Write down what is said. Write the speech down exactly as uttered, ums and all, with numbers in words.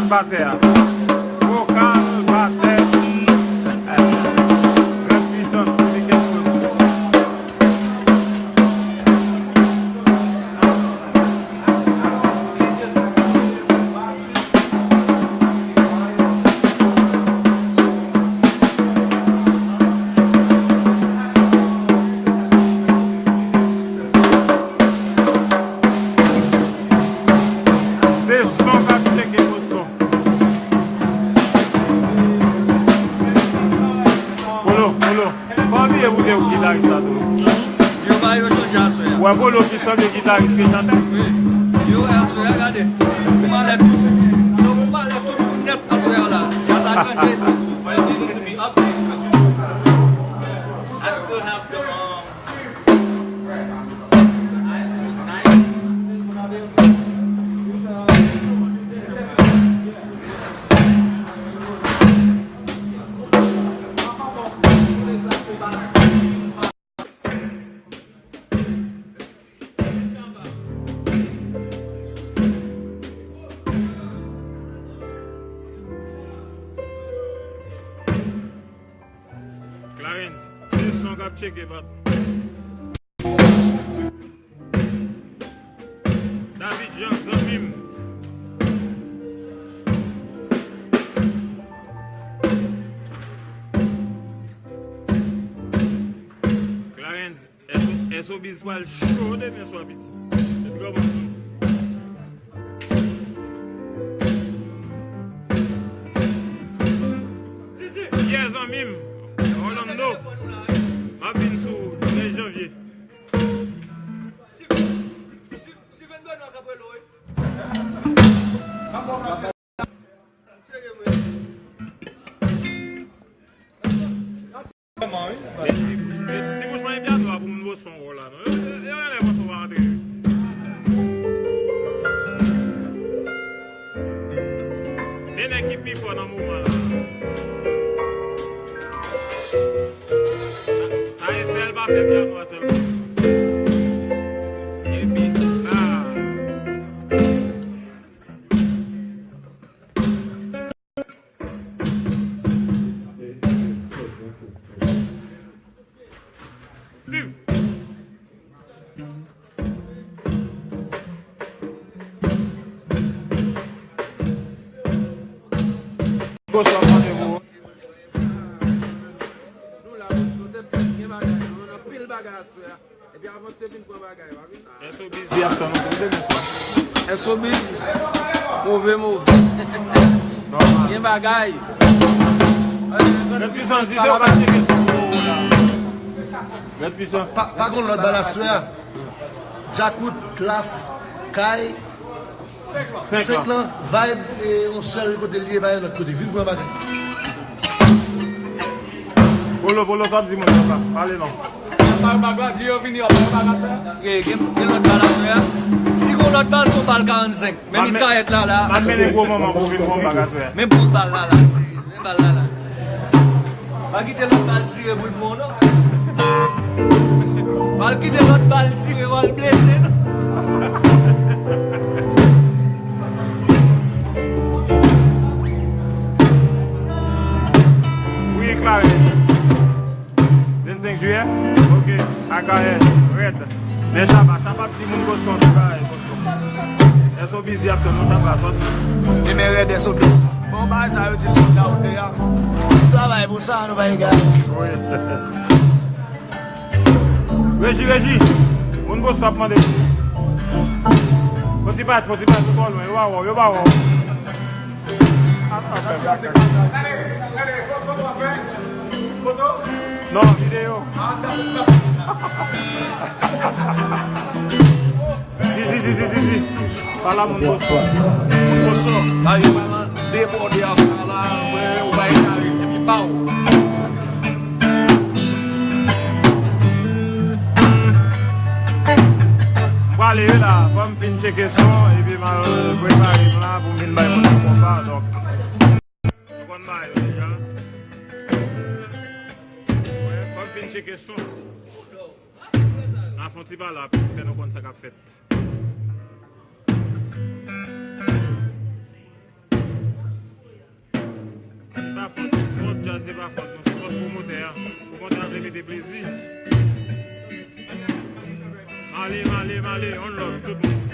Batè a. Vokal, batè. Grande puissance, mizik èspre. Se son k ap tcheke Boston. Polo, Polo. Pa bliye pou te yon gitaris la tou. Yo ba yo chanje aswè a. Wè Polo ki sanble gitaris ke chantè. Wi. Yo wè aswè a, gade. Ou malè tout. Yo, ou malè tout moun nèt aswè a la. Djaz la chanje. I still have the, um, Clarens, se son k ap tcheke, bat. David Jean, zanmi m. Clarens, S O, S O Biz pral cho demen swa, piti. Met gwo bòs. Yeah, zanmi m. Orlando. M ap vin sou trèz janvye. Steven Benoit k ap rele w, wi. Serye vre. Ti bouch, ti bouch mwen pyano a pou moun bo son wò la, non. Yo, yo, yo, yo, yo, pa antre. Men nèg ki pi fò nan moman la. Sa, sa e sèl pa fè pyano a sèlman. Epi, ah. Steve. Gwo sa mande pou ou. Nou la, nou te fèt gen bagay, nou nan pil bagay aswè a. Epi avanse vin pran bagay, pa vin la. S O Biz di ap tann nou pou demen swa. S O Biz, move, move. Nòmal. Gen bagay. Mèt Pisans, di se ou ka tcheke sou ou la. Mèt Pisans. Pa, pa gon lòt bal aswè a. Djakout, Klass, Kay. Senk lan. Senk lan, vibe, e, yon sèl kote l ye, pa yon lòt kote. Vin pran bagay. Polo, Polo, sa ap di moun sa, pale non. Bal, bal, bal, di yo vini, yo, bal, bal, aswè a. Gen, gen, gen lòt bal aswè a. Si gon lòt bal, se yon bal karannsenk. Men mitrayèt la, la. M ap mennen gwo manman pou vin pran bal aswè a. Men bon bal la, la. Men bal la, la. Pa kite lòt bal tire pou l pran w, non. Pa kite lòt bal tire, w al blese, non. Wi, Clarens. Vennsenk jiyè? Ok. Akayè. Rèd. Men Chaba, Chaba ap di moun Boston, Akayè. S O Biz di ap tann nou, Chaba sòti. E men rèd S O Biz. Bon, bagay sa yo di l sold out deja. Nou travay pou sa, nou pa egare. Wi. Reji, Reji. Moun Boston ap mande. Fò ti bat, fò ti bat, yo pa w lwen, yo pa wè w, yo pa wè w. Gade, gade, fo-, foto ap fè. Foto? Non, videyo. Ah, dakò, dakò. Di, di, di, di, di, di. Pale a moun Boston. Moun Boston, la yo pa nan debòde aswè a la, mwen, ou bay kare, epi pa w. M prale wi la, fò m fin tcheke son, epi m al prepare m la pou m vin bay moun nan konpa, donk. Nou konn bagay yo deja. Wè, fò m fin tcheke son. N a fè yon ti pale, apre fè nou konn sa k ap fèt. Fòt, fòt djaz se pa fòt nou, se fòt pwomotè a. Pwomotè a vle mete plezi. Male, male, male, on love tout moun.